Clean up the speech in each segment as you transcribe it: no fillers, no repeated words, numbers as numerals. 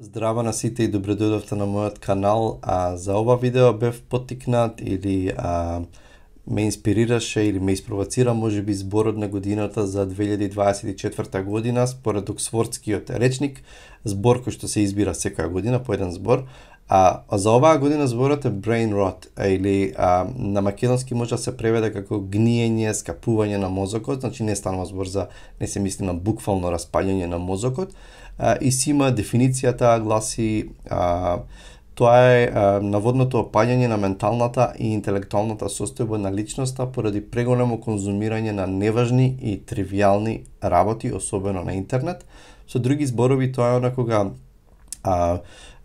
Здраво на сите и добре дојдовте на мојот канал. За ова видео бев поттикнат или ме инспирираше или ме испровоцира можеби зборот на годината за 2024 година според Оксфордскиот речник, збор кој што се избира секоја година по еден збор. За оваа година зборот е brain rot, или на македонски може да се преведе како гниење, скапување на мозокот, значи не станува збор за, не се мисли на буквално распаѓање на мозокот. И си има дефиницијата гласи тоа е наводното опаѓање на менталната и интелектуалната состојба на личноста поради преголемо конзумирање на неважни и тривијални работи, особено на интернет. Со други зборови, тоа е кога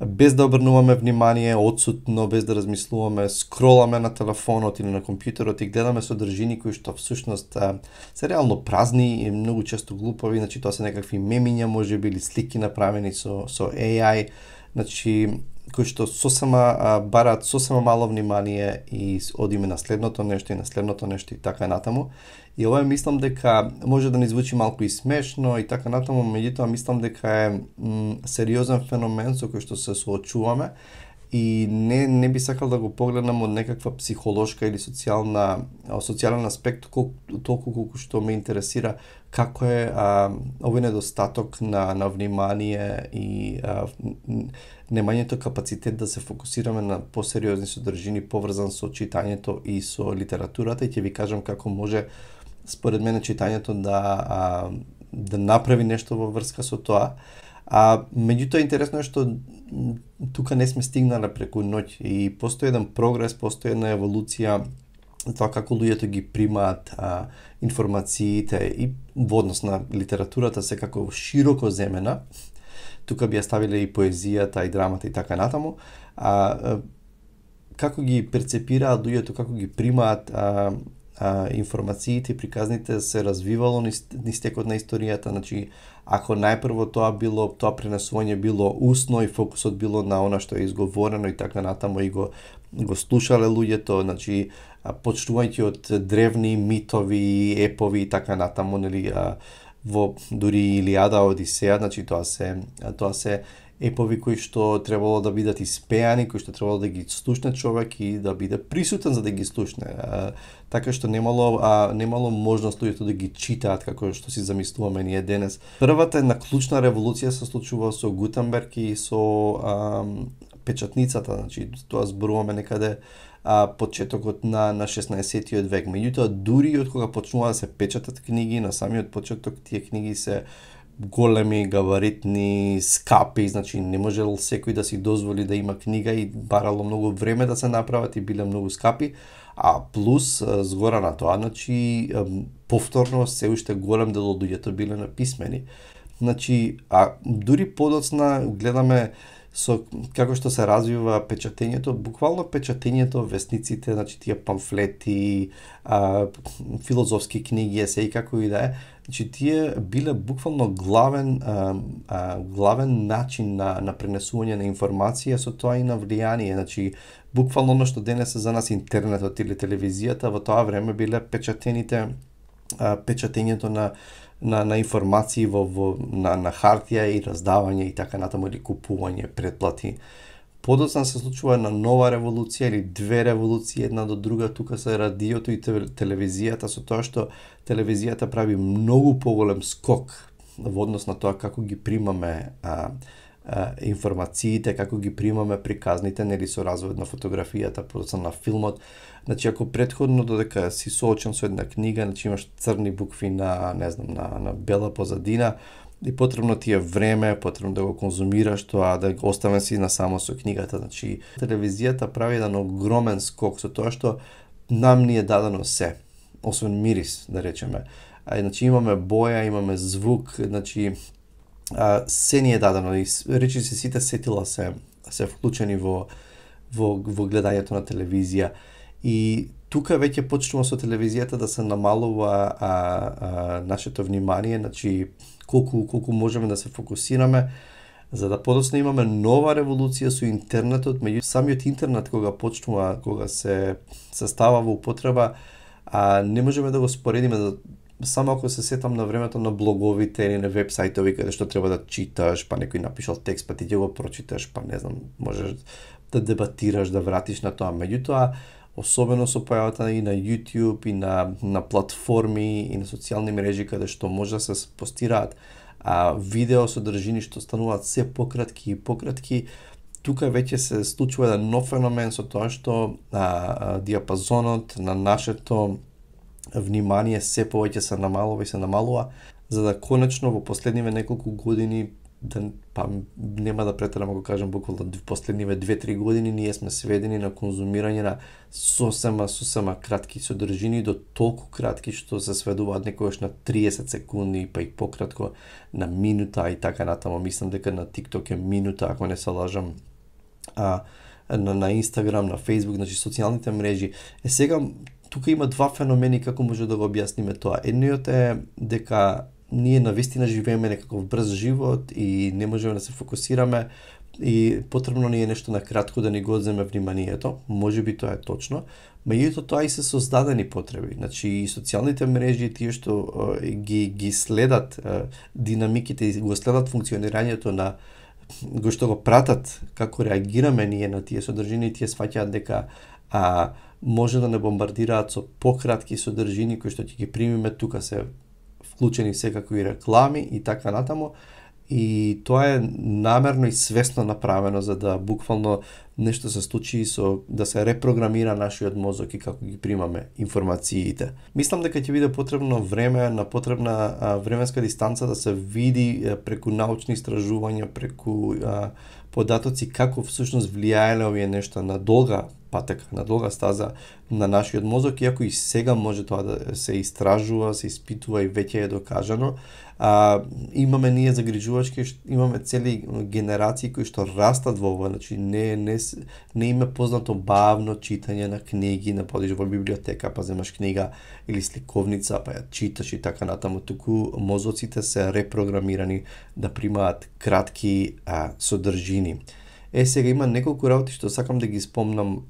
без да обрнуваме внимание, одсутно, без да размислуваме, скроламе на телефонот или на компјутерот и гледаме содржини кои што всушност се реално празни и многу често глупави, значи тоа се некакви мемиња можеби или слики направени со AI, значи кои што сосема бараат сосема мало внимание и одиме на следното нешто и на следното нешто и така натаму. И ова мислам дека може да ни звучи малку и смешно и така натаму, меѓутоа мислам дека е сериозен феномен со кој што се соочуваме и не би сакал да го погледнам од некаква психолошка или социјален аспект, толку колку што ме интересира како е овој недостаток на внимание и немањето капацитет да се фокусираме на посериозни содржини поврзан со читањето и со литературата, и ќе ви кажам како може според мене читањето да направи нешто во врска со тоа. Меѓутоа интересно е што тука не сме стигнале преку ноќ и постои еден прогрес, постои една еволуција тоа како луѓето ги примаат информациите и во однос на литературата секако широко земена. Тука би ја ставиле и поезијата и драмата и така натаму. Како ги перцепираат луѓето, како ги примаат информациите и приказните се развивало низ текот на историјата, значи ако најпрво тоа пренесување било усно и фокусот било на она што е изговорено и така натаму и го слушале луѓето, значи почнувајќи од древни митови, епови и така натаму, нели во дури Илијада, Одисеја, значи тоа се епови кои што требало да бидат испеани, кои што требало да ги слушне човек и да биде присутен за да ги слушне. Така што немало можност луѓето да ги читаат како што си замислуваме ние денес. Првата една клучна револуција се случува со Гутенберг и со печатницата, значи тоа зборуваме некаде почетокот на 16-тиот век. Меѓутоа, дури од кога почнува да се печатат книги, на самиот почеток тие книги се големи, габаритни, скапи, значи не можел секој да си дозволи да има книга и барало многу време да се направат и биле многу скапи. Плюс, згора на тоа, значи, повторно се уште голем дел од луѓето биле написмени. Значи, дури подоцна гледаме со како што се развива печатењето, буквално печатењето, весниците, значи тие памфлети, филозофски книги, есеи, како и да е, значи тие биле буквално главен начин на пренесување на информација, со тоа и на влијание, значи буквално оно што денес е за нас интернетот или телевизијата, во тоа време биле печатењето на информации на хартија и раздавање и така натаму, или купување, претплати. Подоцна се случува една нова револуција или две револуции една до друга, тука се радиото и телевизијата, со тоа што телевизијата прави многу поголем скок во однос на тоа како ги примаме информациите, како ги примаме приказните, нели со развојот на фотографијата, подоцна на филмот. Значи, ако претходно додека си соочен со една книга, значи имаш црни букви на бела позадина, и потребно ти е време, потребно да го конзумираш тоа, да го оставен си насамо со книгата. Значи, телевизијата прави еден огромен скок со тоа што нам ни е дадено се, освен мирис, да речеме. Значи, имаме боја, имаме звук, значи, се ни е дадено и речи се сите сетила се вклучени во гледањето на телевизија. И тука веќе почнува со телевизијата да се намалува нашето внимание, значи колку можеме да се фокусираме, за да подоцна имаме нова револуција со интернетот. Меѓу самиот интернет кога се става во употреба, не можеме да го споредиме само ако се сетам на времето на блоговите или на веб-сајтови каде што треба да читаш, па некој напишал текст, па ти ќе го прочиташ, па не знам, можеш да дебатираш, да вратиш на тоа. Меѓутоа, особено со појавата и на YouTube и на платформи и на социјални мрежи каде што може да се постираат видео содржини што стануваат се пократки и пократки, тука веќе се случува еден нов феномен со тоа што диапазонот на нашето внимание се повеќе се намалува, за да конечно во последниве неколку години, нема да претерам ако кажам буквално последниве 2-3 години, ние сме сведени на конзумирање на сосема кратки содржини, до толку кратки што се сведуваат некогаш на 30 секунди, па и пократко на минута и така натаму. Мислам дека на TikTok е минута, ако не се лажам, на Instagram, на Facebook, значи социјалните мрежи. Сега тука има два феномени како може да го објасниме тоа. Едниот е дека ние навистина живееме некаков брз живот и не можеме да се фокусираме и потребно ни е нешто на кратко да ни го одземе вниманието. Можеби тоа е точно, меѓутоа тоа и се создадени потреби. Значи и социјалните мрежи, тие што ги следат динамиките и го следат функционирањето на го што го пратат како реагираме ние на тие содржини, тие сваќаат дека може да не бомбардираат со пократки содржини кои што ќе ги примиме, тука се вклучени секакви реклами и така натаму, и тоа е намерно и свесно направено за да буквално нешто се случи со да се репрограмира нашиот мозок и како ги примаме информациите. Мислам дека ќе биде потребно време, на потребна временска дистанца да се види преку научни истражувања, преку податоци како всушност влијаеле овие нешта на долга патека, на долга стаза на нашиот мозок, иако и сега може тоа да се истражува, се испитува и веќе е докажано. Имаме ние загрижувачки, имаме цели генерации кои што растат во ова, значи не им е познато бавно читање на книги, да подиш во библиотека, па земаш книга или сликовница, па ја читаш и така натаму, туку мозоците се репрограмирани да примаат кратки содржини. Сега има неколку работи што сакам да ги спомнам,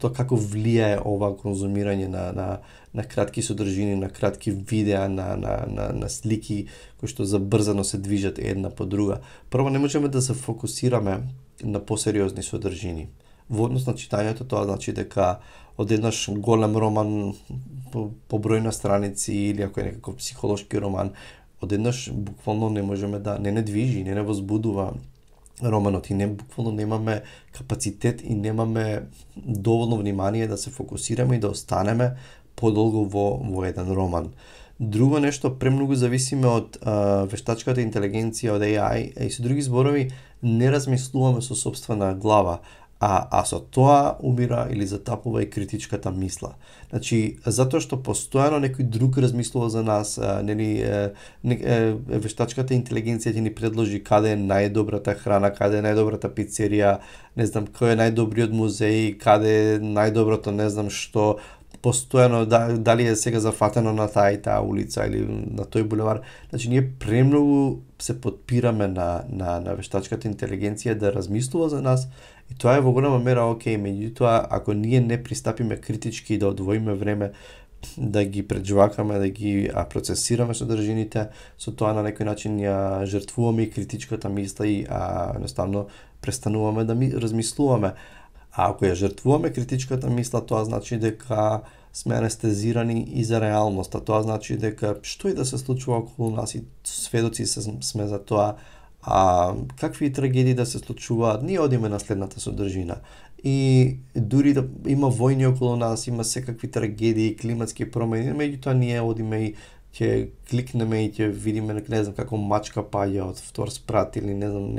тоа како влијае ова конзумирање на кратки содржини, на кратки видеа, на слики кои што забрзано се движат една по друга. Прво, не можеме да се фокусираме на посериозни содржини. Во однос на читањето, тоа значи дека одеднаш голем роман по број на страници или ако е некаков психолошки роман, одеднаш буквално не можеме да не движи, не возбудува романот и буквално немаме капацитет и немаме доволно внимание да се фокусираме и да останеме подолго во еден роман. Друго нешто, премногу зависиме од вештачката интелигенција, од AI, и со други зборови не размислуваме со собствена глава, а со тоа умира или затапува и критичката мисла. Значи, затоа што постојано некој друг размислува за нас, вештачката интелигенција ќе ни предложи каде е најдобрата храна, каде е најдобрата пицерија, не знам кој е најдобриот музеј, каде е најдоброто не знам што, постојано дали е сега зафатено на таа и таа улица или на тој булевар. Значи ние премногу се подпираме на вештачката интелигенција да размислува за нас и тоа е во голема мера окей, меѓутоа ако ние не пристапиме критички и да одвоиме време да ги преджвакаме, да ги процесираме содржините, со тоа на некој начин ја жртвуваме и критичката мисла и едноставно престануваме да размислуваме. А ако ја жртвуваме критичката мисла, тоа значи дека сме анестезирани и за реалноста. Тоа значи дека што и да се случува околу нас и сведоци сме за тоа, какви трагедии да се случуваат, ние одиме на следната содржина. И дури да има војни околу нас, има секакви трагедии, климатски промени, меѓутоа ние одиме и ќе кликнеме и ќе видиме, не знам, како мачка паѓа од втор спрат или не знам,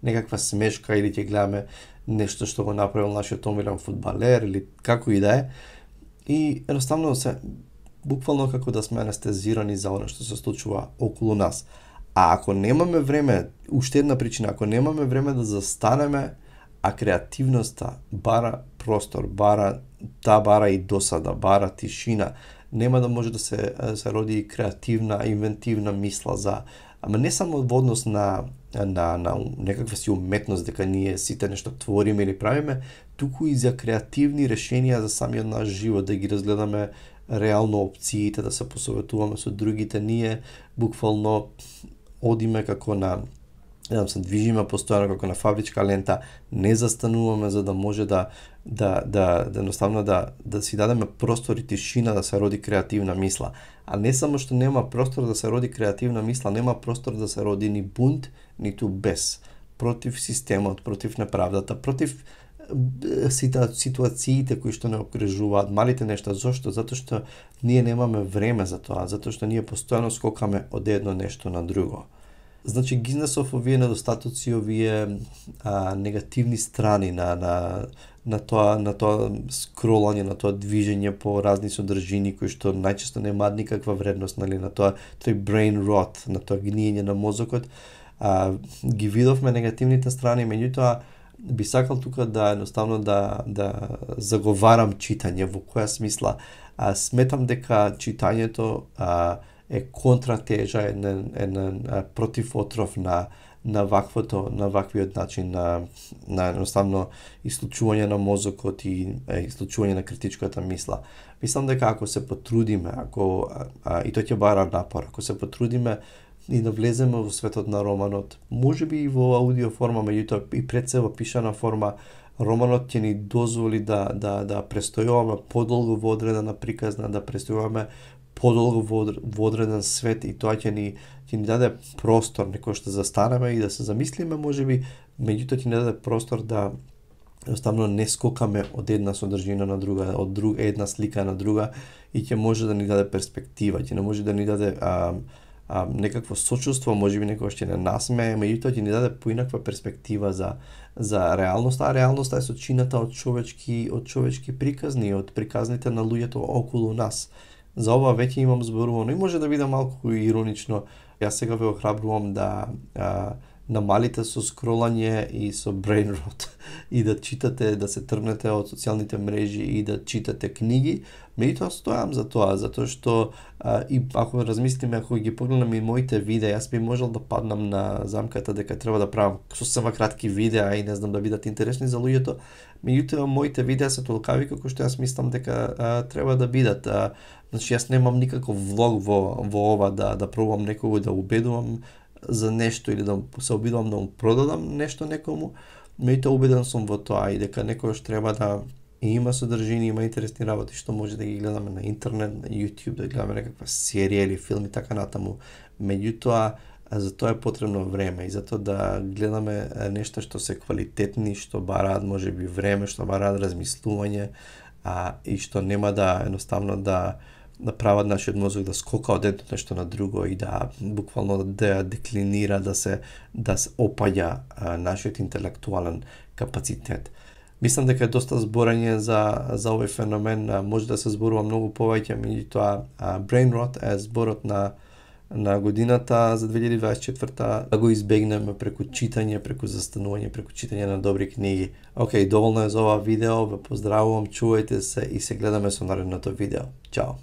некаква смешка или ќе гледаме нешто што го направил нашиот омилен фудбалер или како и да е. И едноставно буквално како да сме анестезирани за оно што се случува околу нас. А ако немаме време, уште една причина, ако немаме време да застанеме, а креативноста бара простор, бара и досада, бара тишина, нема да може да се роди креативна, инвентивна мисла ама не само во однос на некаква си уметност дека ние сите нешто твориме или правиме, туку и за креативни решенија за самиот наш живот, да ги разгледаме реално опциите да се посоветуваме со другите. Ние буквално одиме како на се движиме постојано како на фабричка лента, не застануваме за да може да едноставно да си дадеме простор и тишина да се роди креативна мисла. А не само што нема простор да се роди креативна мисла, нема простор да се роди ни бунт, ниту бес. Против системот, против неправдата, против ситуациите кои што не окружуваат, малите нешта. Зошто? Затоа што ние немаме време за тоа, затоа што ние постојано скокаме од едно нешто на друго. Значи, ги изнесов овие недостатоци, овие негативни страни на тоа скролање, на тоа движење по разни содржини кои што најчесто немаат никаква вредност, нели, на тој brain rot, на тоа гниење на мозокот. Ги видовме негативните страни, меѓутоа би сакал тука да едноставно да заговарам читање. Во која смисла? Сметам дека читањето е контратежа, еден противотров на ваквиот начин на едноставно исклучување на мозокот и исклучување на критичката мисла. Мислам дека ако се потрудиме, и тоа ќе бара напор, ако се потрудиме и да влеземе во светот на романот, можеби и во аудио форма, меѓутоа и пред се во пишана форма, романот ќе ни дозволи да престојуваме подолго во одредена приказна, да престојуваме подолго во одреден свет, и тоа ќе ни даде простор некој што застанеме и да се замислиме можеби, меѓутоа ќе ни даде простор да едноставно не скокаме од една содржина на друга, од една слика на друга, и ќе може да ни даде перспектива, ќе не може да ни даде некакво сочувство, можеби некој ќе не насмее, меѓутоа ќе ни даде поинаква перспектива за реалноста, а реалноста е сочината од човечки приказни, од приказните на луѓето околу нас. За ова веќе имам зборувано и може да биде малку иронично. Јас сега ве охрабрувам да намалите со скролање и со brain rot и да читате, да се тргнете од социјалните мрежи и да читате книги. Меѓутоа стојам за тоа, затоа што и ако размислиме, ако ги погледнам и моите видеа, јас би можел да паднам на замката дека треба да правам сосема кратки видеа и не знам да бидат интересни за луѓето. Меѓутоа моите видеа се толкави како што јас мислам дека треба да бидат. Значи јас немам никаков влог во ова да пробувам некого да убедувам за нешто или да се обидувам да му продадам нешто некому, меѓутоа убеден сум во тоа и дека некојаш треба да има содржини, има интересни работи што може да ги гледаме на интернет, на YouTube, да гледаме некаква серија или филм и така натаму. Меѓутоа за тоа е потребно време и затоа да гледаме нешта што се квалитетни, што бараат можеби време, што бараат размислување, и што нема да едноставно да прават нашиот мозок да скока од едно нешто на друго и да буквално да деклинира, да се опаѓа нашиот интелектуален капацитет. Мислам дека е доста зборање за овој феномен, може да се зборува многу повеќе, меѓутоа brain rot е зборот на годината за 2024, да го избегнеме преку читање, преку застанување, преку читање на добри книги. Океј, доволно е за ова видео, ве поздравувам, чувајте се и се гледаме со наредното видео. Чао!